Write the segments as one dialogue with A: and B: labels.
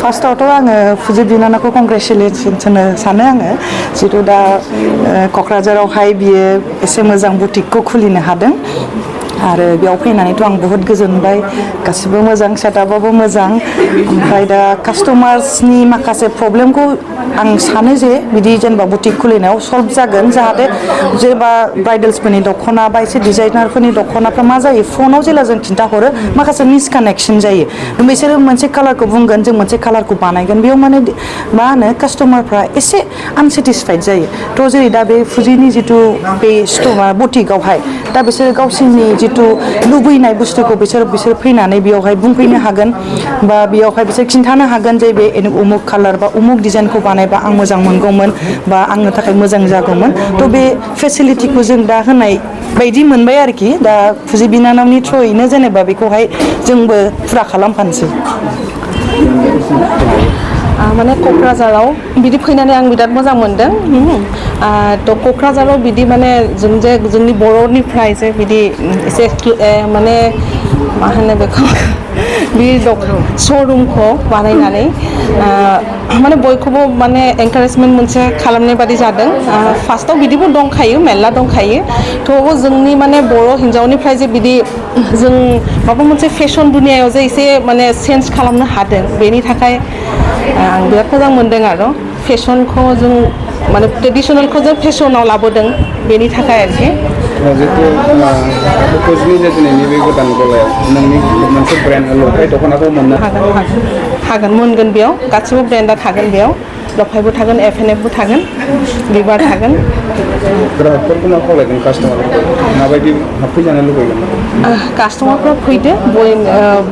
A: फार्स्टआवथ' आङो फुजि बिनानावखौ कंग्रेचुलेसन होनो सानो आङो जिहेतु दा क'क्राझारावहाय बियो एसे मोजां बुटिकखौ खुलिनो हादों आरो बेयाव फैनानैथ' आं बहुत गोजोनबाय गासिबो मोजां सेटआपआबो मोजां ओमफ्राय दा कास्टमार्सनि माखासे प्रब्लेमखौ आं सानो जे बिदि जेनेबा बुटिक खुलिनायाव सल्भ जागोन जाहाथे जेनेबा ब्राइडेल्सफोरनि दख'ना बा एसे डिजाइनारफोरनि दख'नाफ्रा मा जायो फनाव जेला जों खिन्थाहरो माखासे मिसकानेक्सन जायो बिसोरो मोनसे कालारखौ बुंगोन जों मोनसे कालारखौ बानायगोन बेयाव माने मा होनो कास्टमारफ्रा एसे आनसेटिसफाइड जायो थ' जेरै दा बे फुजिनि जिथु बे स्ट'मा बुटिकआवहाय दा बिसोरो गावसोरनि जिथु लुबैनाय बुस्थुखौ बिसोर फैनानै बेयावहाय बुंफैनो हागोन बा बेयावहाय बिसोर खिन्थानो हागोन जे बे उमुक कालार बा उमुक डिजाइनखौ बानायबा आं मोजां मोनगौमोन बा आंनो थाखाय मोजां जागौमोन थ' बे फेसिलिटिखौ जों दा होनाय बायदि मोनबाय आरोखि दा फुजि बिनानावनि थ्रुयैनो जेनेबा बेखौहाय जोंबो फुरा खालामफानोसै
B: माने क'क्राझाराव बिदि फैनानै आं बिराद मोजां मोनदों थ' क'क्राझाराव बिदि माने जों जे जोंनि बर'निफ्राय जे बिदि एसे माने मा होनो बेखौ बे श'रुमखौ बानायनानै माने बयखौबो माने एनकारेजमेन्ट मोनसे खालामनाय बादि जादों फार्स्टआव बिदिबो दंखायो मेरला दंखायो थेवबो जोंनि माने बर' हिन्जावनिफ्राय जे बिदि जों माबा मोनसे फेशन दुनियायाव जे एसे माने चेन्ज खालामनो हादों बेनि थाखाय आं बिराद मोजां मोनदों आरो फेशनखौ जों माने ट्रेडिसनेलखौ जों फेशनाव लाबोदों बेनि थाखाय आरोखि
C: जिहेतु फुजिनि जे दिनैनि बे गोदान गलायाव नोंनि मोनसे ब्रेन्ड लफाय दख'नाखौ मोननो
B: हागोन मोनगोन बेयाव गासिबो ब्रेन्डआ थागोन बेयाव लफायबो थागोन एफएनएफबो थागोन बिबार थागोन
C: ग्राहकफोरखौ मा खावलायगोन कास्टमारफोरखौ माबायदि हाबफैजानो लुबैगोन
B: कास्टमारफ्रा फैदो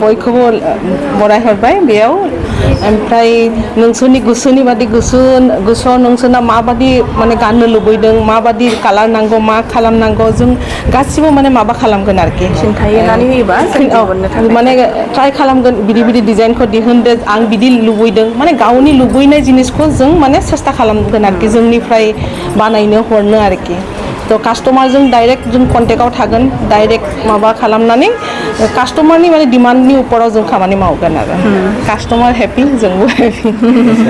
B: बयखौबो बरायहरबाय बेयाव ओमफ्राय नोंसोरनि गोसोनि बादि गोसोआव नोंसोरना माबादि माने गाननो लुबैदों माबादि कालार नांगौ मा खालामनांगौ जों गासिबो माने माबा खालामगोन आरोखि
D: खिन्थानानै होयोबा
B: माने ट्राइ खालामगोन बिदि बिदि डिजाइनखौ दिहुनदो आं बिदि लुबैदों माने गावनि लुबैनाय जिनिसखौ जों माने सेस्था खालामगोन आरोखि जोंनिफ्राय बानायनो हरनो आरोखि थ' कास्टमारजों डाइरेक्ट जों कन्टेक्टआव थागोन डाइरेक्ट माबा खालामनानै कास्टमारनि माने डिमान्डनि उपराव जों खामानि मावगोन आरो कास्टमार हेपि जोंबो हेपि